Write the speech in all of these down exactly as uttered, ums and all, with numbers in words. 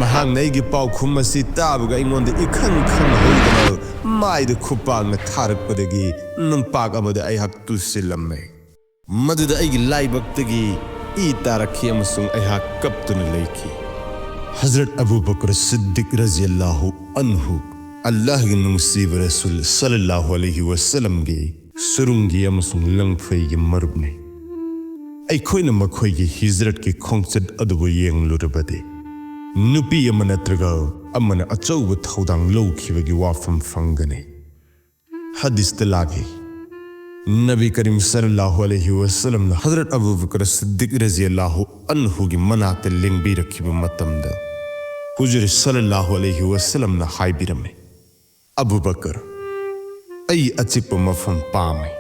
ꯃꯍꯥꯛꯅ ꯑꯩꯒꯤ ꯄꯥꯎꯈꯨꯝ ꯑꯁꯤ ꯇꯥꯕꯒ ꯑꯩꯉꯣꯟꯗ ꯏꯈꯪ ꯈꯪꯍꯧꯗꯅ ꯃꯥꯏꯗ ꯈꯨꯄꯥꯛꯅ ꯊꯥꯔꯛꯄꯗꯒꯤ ꯅꯨꯡꯄꯥꯛ ꯑꯃꯗ ꯑꯩꯍꯥꯛ ꯇꯨꯁꯤꯜꯂꯝꯃꯦ꯫ ꯃꯗꯨꯗ ꯑꯩꯒꯤ ꯂꯥꯏꯕꯛꯇꯒꯤ ꯏ ꯇꯥꯔꯛꯈꯤ ꯑꯃꯁꯨꯡ ꯑꯩꯍꯥꯛ ꯀꯞꯇꯨꯅ ꯂꯩꯈꯤ꯫ ꯍꯖꯔꯠ ꯑꯕꯨ ꯕꯀꯔ ꯁꯤꯗꯤꯛ ꯔꯖꯤꯌꯜꯂꯥꯍꯨ ꯑꯟꯍꯨ, ꯑꯜꯂꯥꯍꯒꯤ ꯅꯨꯡꯁꯤꯕ ꯔꯁꯨꯜ ꯁꯜꯂꯜꯂꯥꯍꯨ ꯑꯂꯩꯍꯤ ꯋꯁꯜꯂꯝꯒꯤ ꯁꯨꯔꯨꯡꯒꯤ ꯑꯃꯁꯨꯡ ꯂꯪꯐꯩꯒꯤ ꯃꯔꯨꯞꯅꯤ꯫ ꯑꯩꯈꯣꯏꯅ ꯃꯈꯣꯏꯒꯤ ꯍꯤꯖꯔꯠꯀꯤ ꯈꯣꯡꯆꯠ ꯑꯗꯨꯕꯨ ꯌꯦꯡꯂꯨꯔꯕꯗꯤ, ꯅꯨꯄꯤ ꯑꯃ ꯅꯠꯇ꯭ꯔꯒ ꯑꯃꯅ ꯑꯆꯧꯕ ꯊꯧꯗꯥꯡ ꯂꯧꯈꯤꯕꯒꯤ ꯋꯥꯐꯝ ꯐꯪꯒꯅꯤ꯫ ꯍꯗꯤꯁꯇ ꯂꯥꯛꯂꯤ, ꯅꯕꯤ ꯀꯔꯤꯝ ꯁꯜꯂꯜꯂꯥꯍꯨ ꯑꯂꯩꯍꯤ ꯋꯁꯜꯂꯝꯅ ꯍꯖꯔꯠ ꯑꯕꯨ ꯕꯀꯔ ꯁꯤꯗꯤꯛ ꯔꯖꯤꯌꯜꯂꯥꯍꯨ ꯑꯟꯍꯨꯒꯤ ꯃꯅꯥꯛꯇ ꯂꯦꯡꯕꯤꯔꯛꯈꯤꯕ ꯃꯇꯝꯗ, ꯍꯨꯖꯨꯔ ꯁꯜꯂꯜꯂꯥꯍꯨ ꯑꯂꯩꯍꯤ ꯋꯁꯜꯂꯝꯅ ꯍꯥꯏꯕꯤꯔꯝꯃꯤ, "ꯑꯕꯨ ꯕꯀꯔ, ꯑꯩ ꯑꯆꯤꯛꯄ ꯃꯐꯝ ꯄꯥꯝꯃꯤ"꯫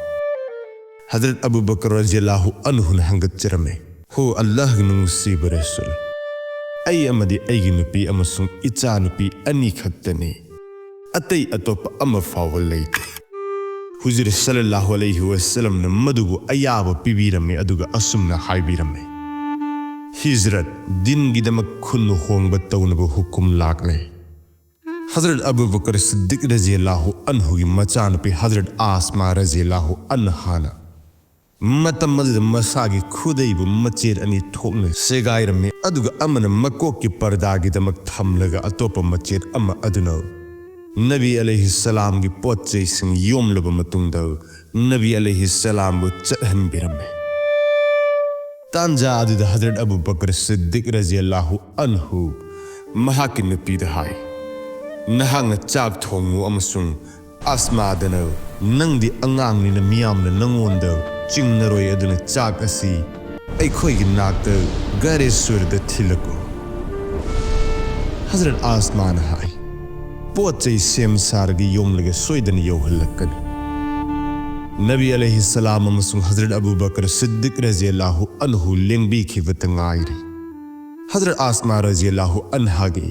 ꯍꯖꯔꯠ ꯑꯕꯨ ꯕꯀꯔ ꯔꯖꯤꯌꯜꯂꯥꯍꯨ ꯑꯟꯍꯨꯅ ꯍꯪꯒꯠꯆꯔꯝꯃꯤ, "ꯍꯣ ꯑꯜꯂꯥꯍꯒꯤ ꯅꯨꯡꯁꯤꯕ ꯔꯁꯨꯜ, ꯑꯩ ꯑꯃꯗꯤ ꯑꯩꯒꯤ ꯅꯨꯄꯤ ꯑꯃꯁꯨꯡ ꯏꯆꯥꯅꯨꯄꯤ ꯑꯅꯤ ꯈꯛꯇꯅꯤ꯫ ꯑꯇꯩ ꯑꯇꯣꯞꯄ ꯑꯃ ꯐꯥꯎꯕ ꯂꯩꯇꯦ"꯫ ꯍꯨꯖꯨꯔ ꯁꯜꯂꯜꯂꯥꯍꯨ ꯑꯂꯩꯍꯤ ꯋꯁꯜꯂꯝꯅ ꯃꯗꯨꯕꯨ ꯑꯌꯥꯕ ꯄꯤꯕꯤꯔꯝꯃꯤ, ꯑꯗꯨꯒ ꯑꯁꯨꯝꯅ ꯍꯥꯏꯕꯤꯔꯝꯃꯤ, "ꯍꯤꯖꯔꯠ, ꯗꯤꯟꯒꯤꯗꯃꯛ ꯈꯨꯟ ꯍꯣꯡꯕ ꯇꯧꯅꯕ ꯍꯨꯀꯨꯝ ꯂꯥꯛꯂꯦ"꯫ ꯍꯖꯔꯠ ꯑꯕꯨ ꯕꯀꯔ ꯁꯤꯗꯤꯛ ꯔꯖꯤꯌꯜꯂꯥꯍꯨ ꯑꯟꯍꯨꯒꯤ ꯃꯆꯥꯅꯨꯄꯤ ꯍꯖꯔꯠ ꯑꯥꯁꯃꯥ ꯔꯖꯤꯌꯜꯂꯥꯍꯨ ꯑꯟꯍꯥꯅ ꯃꯇꯝ ꯑꯗꯨꯗ ꯃꯁꯥꯒꯤ ꯈꯨꯗꯩꯕꯨ ꯃꯆꯦꯠ ꯑꯅꯤ ꯊꯣꯛꯅ ꯁꯦꯒꯥꯏꯔꯝꯃꯤ, ꯑꯗꯨꯒ ꯑꯃꯅ ꯃꯀꯣꯛꯀꯤ ꯄꯔꯗꯥꯒꯤꯗꯃꯛ ꯊꯝꯂꯒ ꯑꯇꯣꯞꯄ ꯃꯆꯦꯠ ꯑꯃ ꯑꯗꯨꯅ ꯅꯕꯤ ꯑꯂꯩꯍꯤ ꯁꯂꯥꯝꯒꯤ ꯄꯣꯠ ꯆꯩꯁꯤꯡ ꯌꯣꯝꯂꯕ ꯃꯇꯨꯡꯗ ꯅꯕꯤ ꯑꯂꯩꯍꯤ ꯁꯂꯥꯝꯕꯨ ꯆꯠꯍꯟꯕꯤꯔꯝꯃꯤ꯫ ꯇꯥꯟꯖꯥ ꯑꯗꯨꯗ ꯍꯖꯔꯠ ꯑꯕꯨ ꯕꯀꯔ ꯁꯤꯗꯤꯛ ꯔꯖꯤꯌꯜꯂꯥꯍꯨ ꯑꯟꯍꯨ ꯃꯍꯥꯛꯀꯤ ꯅꯨꯄꯤꯗ ꯍꯥꯏ, "ꯅꯍꯥꯛꯅ ꯆꯥꯛ ꯊꯣꯡꯉꯨ ꯑꯃꯁꯨꯡ ꯑꯁꯃꯥꯗꯅ, ꯅꯪꯗꯤ ꯑꯉꯥꯡꯅꯤꯅ ꯃꯤꯌꯥꯝꯅ ꯅꯪꯉꯣꯟꯗ ꯆꯤꯡꯅꯔꯣꯏ, ꯑꯗꯨꯅ ꯆꯥꯛ ꯑꯁꯤ ꯑꯩꯈꯣꯏꯒꯤ ꯅꯥꯛꯇ ꯒꯥꯔꯦꯁꯨꯔꯗ ꯊꯤꯜꯂꯛꯎ"꯫ ꯍꯖꯔꯠ ꯑꯥꯁꯃꯥꯅ ꯍꯥꯏ, "ꯄꯣꯠ ꯆꯩ ꯁꯦꯝ ꯁꯥꯔꯒ ꯌꯣꯝꯂꯒ ꯁꯣꯏꯗꯅ ꯌꯧꯍꯜꯂꯛꯀꯅꯤ"꯫ ꯅꯕꯤ ꯑꯂꯩꯍꯤ ꯁꯂꯥꯝ ꯑꯃꯁꯨꯡ ꯍꯖꯔꯠ ꯑꯕꯨ ꯕꯀꯔ ꯁꯤꯗꯤꯛ ꯔꯖꯤꯌꯜꯂꯥꯍꯨ ꯑꯟꯍꯨ ꯂꯦꯡꯕꯤꯈꯤꯕꯇ ꯉꯥꯏꯔꯤ꯫ ꯍꯖꯔꯠ ꯑꯥꯁꯃꯥ ꯔꯖꯤꯌꯜꯂꯥꯍꯨ ꯑꯟꯍꯥꯒꯤ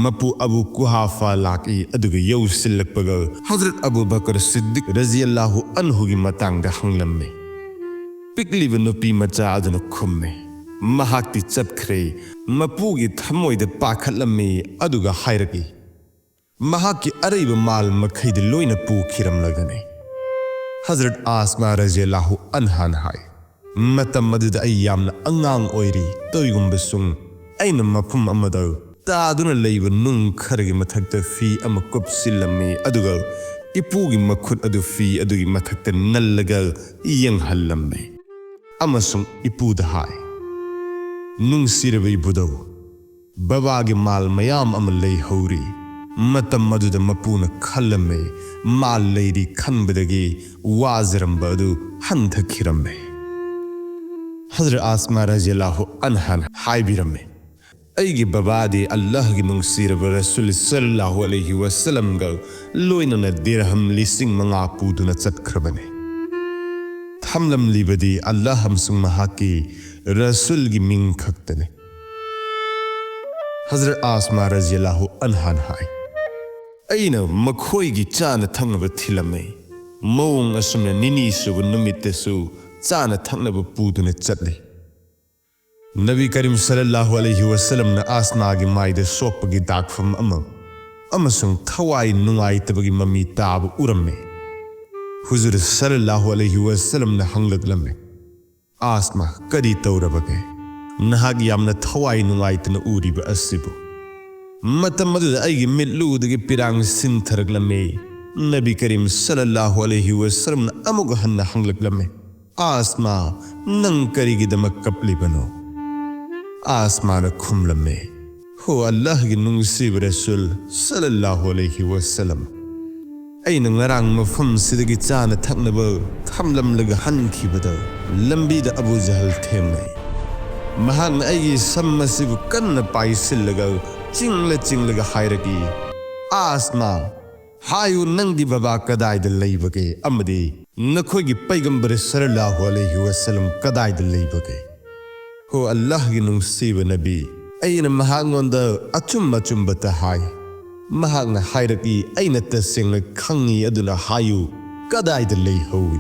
ꯃꯄꯨ ꯑꯕꯨ ꯀꯨꯍꯥꯐꯥ ꯂꯥꯛꯏ, ꯑꯗꯨꯒ ꯌꯧꯁꯤꯜꯂꯛꯄꯒ ꯍꯖꯔꯠ ꯑꯕꯨ ꯕꯀꯔ ꯁꯤꯗꯤꯛ ꯔꯖꯤꯌꯜꯂꯥꯍꯨ ꯑꯟꯍꯨꯒꯤ ꯃꯇꯥꯡꯗ ꯍꯪꯂꯝꯃꯤ꯫ ꯄꯤꯛꯂꯤꯕ ꯅꯨꯄꯤ ꯃꯆꯥ ꯑꯗꯨꯅ ꯈꯨꯝꯃꯤ, ꯃꯍꯥꯛꯇꯤ ꯆꯠꯈ꯭ꯔꯦ꯫ ꯃꯄꯨꯒꯤ ꯊꯃꯣꯏꯗ ꯄꯥꯈꯠꯂꯝꯃꯤ, ꯑꯗꯨꯒ ꯍꯥꯏꯔꯛꯏ, "ꯃꯍꯥꯛꯀꯤ ꯑꯔꯩꯕ ꯃꯥꯜ ꯃꯈꯩꯗꯤ ꯂꯣꯏꯅ ꯄꯨꯈꯤꯔꯝꯂꯒꯅꯤ"꯫ ꯍꯖꯔꯠ ꯑꯥꯁꯃꯥ ꯔꯖꯤꯌꯜꯂꯥꯍꯨ ꯑꯟꯍꯥꯅ ꯍꯥꯏ, "ꯃꯇꯝ ꯑꯗꯨꯗ ꯑꯩ ꯌꯥꯝꯅ ꯑꯉꯥꯡ ꯑꯣꯏꯔꯤ꯫ ꯇꯧꯏꯒꯨꯝꯕꯁꯨꯡ ꯑꯩꯅ ꯃꯐꯝ ꯑꯃꯗ ꯇꯥꯗꯨꯅ ꯂꯩꯕ ꯅꯨꯡ ꯈꯔꯒꯤ ꯃꯊꯛꯇ ꯐꯤ ꯑꯃ ꯀꯨꯞꯁꯤꯜꯂꯝꯃꯤ, ꯑꯗꯨꯒ ꯏꯄꯨꯒꯤ ꯃꯈꯨꯠ ꯑꯗꯨ ꯐꯤ ꯑꯗꯨꯒꯤ ꯃꯊꯛꯇ ꯅꯜꯂꯒ ꯌꯦꯡꯍꯜꯂꯝꯃꯤ꯫ ꯑꯃꯁꯨꯡ ꯏꯄꯨꯗ ꯍꯥꯏ, 'ꯅꯨꯡꯁꯤꯔꯕ ꯏꯕꯨꯙꯧ, ꯕꯕꯥꯒꯤ ꯃꯥꯜ ꯃꯌꯥꯝ ꯑꯃ ꯂꯩꯍꯧꯔꯤ꯫ ꯃꯇꯝ ꯑꯗꯨꯗ ꯃꯄꯨꯅ ꯈꯜꯂꯝꯃꯤ, ꯃꯥꯜ ꯂꯩꯔꯤ ꯈꯟꯕꯗꯒꯤ ꯋꯥꯖꯔꯝꯕ ꯑꯗꯨ ꯍꯟꯊꯈꯤꯔꯝꯃꯤ"꯫ ꯍꯖꯔꯠ ꯑꯥꯁꯃꯥ ꯔꯖꯤꯌꯜꯂꯥꯍꯨ ꯑꯟꯍꯥꯅ ꯍꯥꯏꯕꯤꯔꯝꯃꯤ, "ꯑꯩꯒꯤ ꯕꯕꯥꯗꯤ ꯑꯜꯂꯥꯍꯒꯤ ꯅꯨꯡꯁꯤꯔꯕ ꯔꯁꯨꯜ ꯁꯜꯂꯜꯂꯥꯍꯨ ꯑꯂꯩꯍꯤ ꯋꯁꯜꯂꯝꯒ ꯂꯣꯏꯅꯅ ꯗꯤꯔꯍꯝ ꯂꯤꯁꯤꯡ ꯃꯉꯥ ꯄꯨꯗꯨꯅ ꯆꯠꯈ꯭ꯔꯕꯅꯤ꯫ ꯊꯝꯂꯝꯂꯤꯕꯗꯤ ꯑꯜꯂꯥꯍ ꯑꯃꯁꯨꯡ ꯃꯍꯥꯛꯀꯤ ꯔꯁꯨꯜꯒꯤ ꯃꯤꯡ ꯈꯛꯇꯅꯤ"꯫ ꯍꯖꯔꯠ ꯑꯥꯁꯃꯥ ꯔꯖꯤꯌꯜꯂꯥꯍꯨ ꯑꯟꯍꯥꯅ ꯍꯥꯏ, "ꯑꯩꯅ ꯃꯈꯣꯏꯒꯤ ꯆꯥꯅ ꯊꯛꯅꯕ ꯊꯤꯜꯂꯝꯃꯤ꯫ ꯃꯑꯣꯡ ꯑꯁꯨꯝꯅ ꯅꯤꯅꯤ ꯁꯨꯕ ꯅꯨꯃꯤꯠꯇꯁꯨ ꯆꯥꯅ ꯊꯛꯅꯕ ꯄꯨꯗꯨꯅ ꯆꯠꯂꯤ꯫ ꯅꯕꯤ ꯀꯔꯤꯝ ꯁꯜꯂꯜꯂꯥꯍꯨ ꯑꯂꯩꯍꯤ ꯋꯁꯜꯂꯝꯅ ꯑꯥꯁꯃꯥꯒꯤ ꯃꯥꯏꯗ ꯁꯣꯛꯄꯒꯤ ꯗꯥꯛꯐꯝ ꯑꯃ ꯑꯃꯁꯨꯡ ꯊꯋꯥꯏ ꯅꯨꯡꯉꯥꯏꯇꯕꯒꯤ ꯃꯃꯤ ꯇꯥꯕ ꯎꯔꯝꯃꯤ꯫ ꯍꯨꯖꯨꯔ ꯁꯜꯂꯜꯂꯥꯍꯨ ꯑꯂꯩꯍꯤ ꯋꯁꯜꯂꯝꯅ ꯍꯪꯂꯛꯂꯝꯃꯤ, 'ꯑꯥꯁꯃꯥ, ꯀꯔꯤ ꯇꯧꯔꯕꯒꯦ? ꯅꯍꯥꯛ ꯌꯥꯝꯅ ꯊꯋꯥꯏ ꯅꯨꯡꯉꯥꯏꯇꯅ ꯎꯔꯤꯕ ꯑꯁꯤꯕꯨ?' ꯃꯇꯝ ꯑꯗꯨꯗ ꯑꯩꯒꯤ ꯃꯤꯠꯂꯨꯗꯒꯤ ꯄꯤꯔꯥꯡ ꯁꯤꯟꯊꯔꯛꯂꯝꯃꯤ꯫ ꯅꯕꯤ ꯀꯔꯤꯝ ꯁꯜꯂꯜꯂꯥꯍꯨ ꯑꯂꯩꯍꯤ ꯋꯁꯜꯂꯝꯅ ꯑꯃꯨꯛ ꯍꯟꯅ ꯍꯪꯂꯛꯂꯝꯃꯤ, 'ꯑꯥꯁꯃꯥ, ꯅꯪ ꯀꯔꯤꯒꯤꯗꯃꯛ ꯀꯞꯂꯤꯕꯅꯣ?' ꯑꯥꯁꯃꯥꯅ ꯈꯨꯝꯂꯝꯃꯤ, "ꯍꯣ ꯑꯜꯂꯥꯍꯒꯤ ꯅꯨꯡꯁꯤꯕ ꯔꯁꯨꯜ ꯁꯜꯂꯜꯂꯥꯍꯨ ꯑꯂꯩꯍꯤ ꯋꯁꯜꯂꯝ, ꯑꯩꯅ ꯉꯔꯥꯡ ꯃꯐꯝꯁꯤꯗꯒꯤ ꯆꯥꯅ ꯊꯛꯅꯕ ꯊꯝꯂꯝꯂꯒ ꯍꯟꯈꯤꯕꯗ ꯂꯝꯕꯤꯗ ꯑꯕꯨ ꯖꯍꯜ ꯊꯦꯡꯅꯩ꯫ ꯃꯍꯥꯛꯅ ꯑꯩꯒꯤ ꯁꯝ ꯑꯁꯤꯕꯨ ꯀꯟꯅ ꯄꯥꯏꯁꯤꯜꯂꯒ ꯆꯤꯡꯂ ꯆꯤꯡꯂꯒ ꯍꯥꯏꯔꯛꯏ, 'ꯑꯥꯁꯃꯥ, ꯍꯥꯏꯌꯨ, ꯅꯪꯒꯤ ꯕꯕꯥ ꯀꯗꯥꯏꯗ ꯂꯩꯕꯒꯦ ꯑꯃꯗꯤ ꯅꯈꯣꯏꯒꯤ ꯄꯩꯒꯝꯕꯔ ꯁꯜꯂꯜꯂꯥꯍꯨ ꯑꯂꯩꯍꯤ ꯋꯁꯜꯂꯝ ꯀꯗꯥꯏꯗ ꯂꯩꯕꯒꯦ?' ꯍꯣ ꯑꯜꯂꯥꯍꯒꯤ ꯅꯨꯡꯁꯤꯕ ꯅꯕꯤ, ꯑꯩꯅ ꯃꯍꯥꯛꯉꯣꯟꯗ ꯑꯆꯨꯝ ꯑꯆꯨꯝꯕꯇ ꯍꯥꯏ꯫ ꯃꯍꯥꯛꯅ ꯍꯥꯏꯔꯛꯏ, ꯑꯩꯅ ꯇꯁꯦꯡꯅ ꯈꯪꯏ, ꯑꯗꯨꯅ ꯍꯥꯏꯌꯨ, ꯀꯗꯥꯏꯗ ꯂꯩꯍꯧꯏ?"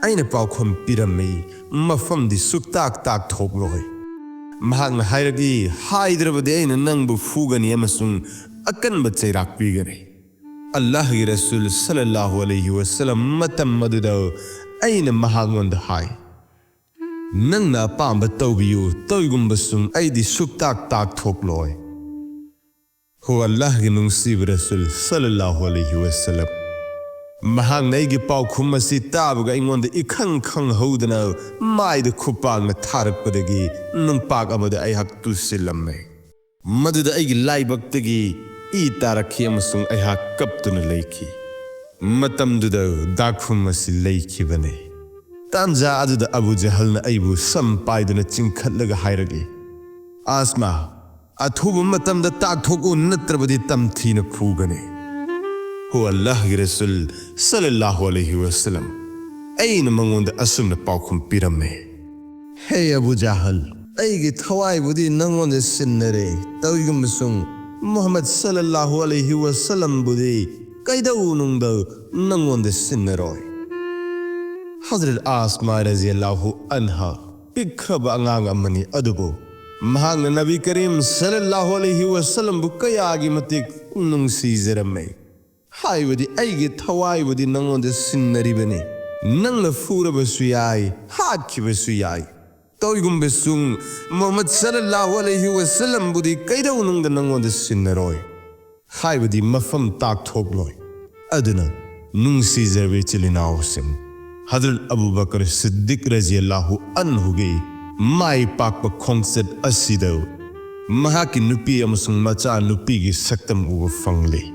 ꯑꯩꯅ ꯄꯥꯎꯈꯨꯝ ꯄꯤꯔꯝꯃꯤ, "ꯃꯐꯝꯗꯤ ꯁꯨꯛꯇꯥꯛ ꯇꯥꯛꯊꯣꯛꯂꯣꯏ꯫" ꯃꯍꯥꯛꯅ ꯍꯥꯏꯔꯛꯏ, "ꯍꯥꯏꯗ꯭ꯔꯕꯗꯤ ꯑꯩꯅ ꯅꯪꯕꯨ ꯐꯨꯒꯅꯤ ꯑꯃꯁꯨꯡ ꯑꯀꯟꯕ ꯆꯩꯔꯥꯛ ꯄꯤꯒꯅꯤ꯫" ꯑꯜꯂꯥꯍꯒꯤ ꯔꯁꯨꯜ ꯁꯜꯂꯜꯂꯥꯍꯨ ꯑꯂꯩꯍꯤ ꯋꯁꯜꯂꯝ ꯃꯇꯝ ꯑꯗꯨꯗ ꯑꯩꯅ ꯃꯍꯥꯛꯉꯣꯟꯗ ꯍꯥꯏ, "ꯅꯪꯅ ꯑꯄꯥꯝꯕ ꯇꯧꯕꯤꯌꯨ, ꯇꯧꯏꯒꯨꯝꯕꯁꯨꯡ ꯑꯩꯗꯤ ꯁꯨꯛꯇꯥꯛ ꯇꯥꯛꯊꯣꯛꯂꯣꯏ꯫" ꯍꯣ ꯑꯜꯂꯥꯍꯒꯤ ꯅꯨꯡꯁꯤꯕ ꯔꯁꯨꯜ ꯁꯜꯂꯜꯂꯥꯍꯨ ꯑꯂꯩꯍꯤ ꯋꯁꯜꯂꯝ, ꯃꯍꯥꯛꯅ ꯑꯩꯒꯤ ꯄꯥꯎꯈꯨꯝ ꯑꯁꯤ ꯇꯥꯕꯒ ꯑꯩꯉꯣꯟꯗ ꯏꯈꯪ ꯈꯪꯍꯧꯗꯅ ꯃꯥꯏꯗ ꯈꯨꯄꯥꯛꯅ ꯊꯥꯔꯛꯄꯗꯒꯤ ꯅꯨꯡꯄꯥꯛ ꯑꯃꯗ ꯑꯩꯍꯥꯛ ꯇꯨꯁꯤꯜꯂꯝꯃꯦ꯫ ꯃꯗꯨꯗ ꯑꯩꯒꯤ ꯂꯥꯏꯕꯛꯇꯒꯤ ꯏ ꯇꯥꯔꯛꯈꯤ ꯑꯃꯁꯨꯡ ꯑꯩꯍꯥꯛ ꯀꯞꯇꯨꯅ ꯂꯩꯈꯤ꯫ ꯃꯇꯝꯗꯨꯗ ꯗꯥꯛꯐꯝ ꯑꯁꯤ ꯂꯩꯈꯤꯕꯅꯤ꯫ ꯇꯥꯟꯖꯥ ꯑꯗꯨꯗ ꯑꯕꯨ ꯖꯍꯜꯅ ꯑꯩꯕꯨ ꯁꯝ ꯄꯥꯏꯗꯨꯅ ꯆꯤꯡꯈꯠꯂꯒ ꯍꯥꯏꯔꯛꯏ, "ꯑꯥꯁꯃꯥ, ꯑꯊꯨꯕ ꯃꯇꯝꯗ ꯇꯥꯛꯊꯣꯛꯎ, ꯅꯠꯇ꯭ꯔꯕꯗꯤ ꯇꯝꯊꯤꯅ ꯐꯨꯒꯅꯤ꯫" ꯍꯣ ꯑꯜꯂꯥꯍꯒꯤ ꯔꯁꯨꯜ ꯁꯜꯂꯜꯂꯥꯍꯨ ꯑꯂꯩꯍꯤ ꯋꯁꯜꯂꯝ, ꯑꯩꯅ ꯃꯉꯣꯟꯗ ꯑꯁꯨꯝꯅ ꯄꯥꯎꯈꯨꯝ ꯄꯤꯔꯝꯃꯤ, "ꯍꯦ ꯑꯕꯨ ꯖꯍꯜ, ꯑꯩꯒꯤ ꯊꯋꯥꯏꯕꯨꯗꯤ ꯅꯪꯉꯣꯟꯗ ꯁꯤꯟꯅꯔꯦ, ꯇꯧꯏꯒꯨꯝꯕꯁꯨꯡ ꯃꯨꯍꯝꯃꯗ ꯁꯜꯂꯜꯂꯥꯍꯨ ꯑꯂꯩꯍꯤ ꯋꯁꯜꯂꯝꯕꯨꯗꯤ ꯀꯩꯗꯧꯅꯨꯡꯗ ꯅꯪꯉꯣꯟꯗ ꯁꯤꯟꯅꯔꯣꯏ꯫" ꯍꯖꯔꯠ ꯑꯥꯁꯃꯥ ꯔꯖꯤꯌꯜꯂꯥꯍꯨ ꯑꯟꯍꯥ ꯄꯤꯛꯈ꯭ꯔꯕ ꯑꯉꯥꯡ ꯑꯃꯅꯤ, ꯑꯗꯨꯕꯨ ꯃꯍꯥꯛꯅ ꯅꯕꯤ ꯀꯔꯤꯝ ꯁꯜꯂꯜꯂꯥꯍꯨ ꯑꯂꯩꯍꯤ ꯋꯁꯜꯂꯝꯕꯨ ꯀꯌꯥꯒꯤ ꯃꯇꯤꯛ ꯅꯨꯡꯁꯤꯖꯔꯝꯃꯤ꯫ ꯍꯥꯏꯕꯗꯤ, "ꯑꯩꯒꯤ ꯊꯋꯥꯏꯕꯨꯗꯤ ꯅꯪꯉꯣꯟꯗ ꯁꯤꯟꯅꯔꯤꯕꯅꯤ, ꯅꯪꯅ ꯐꯨꯔꯕꯁꯨ ꯌꯥꯏ, ꯍꯥꯠꯈꯤꯕꯁꯨ ꯌꯥꯏ, ꯇꯧꯏꯒꯨꯝꯕꯁꯨꯡ ꯃꯨꯍꯝꯃꯗ ꯁꯜꯂꯜꯂꯥꯍꯨ ꯑꯂꯩꯍꯤ ꯋꯁꯜꯂꯝꯕꯨꯗꯤ ꯀꯩꯗꯧꯅꯨꯡꯗ ꯅꯪꯉꯣꯟꯗ ꯁꯤꯟꯅꯔꯣꯏ꯫" ꯍꯥꯏꯕꯗꯤ ꯃꯐꯝ ꯇꯥꯛꯊꯣꯛꯂꯣꯏ꯫ ꯑꯗꯨꯅ ꯅꯨꯡꯁꯤꯖꯔꯕ ꯏꯆꯤꯜ ꯏꯅꯥꯎꯁꯤꯡ, ꯍꯖꯔꯠ ꯑꯕꯨ ꯕꯀꯔ ꯁꯤꯗꯤꯛ ꯔꯖꯤꯌꯜꯂꯥꯍꯨ ꯑꯟꯍꯨꯒꯤ ꯃꯥꯏ ꯄꯥꯛꯄ ꯈꯣꯡꯆꯠ ꯑꯁꯤꯗ ꯃꯍꯥꯛꯀꯤ ꯅꯨꯄꯤ ꯑꯃꯁꯨꯡ ꯃꯆꯥ ꯅꯨꯄꯤꯒꯤ ꯁꯛꯇꯝ ꯎꯕ ꯐꯪꯂꯤ꯫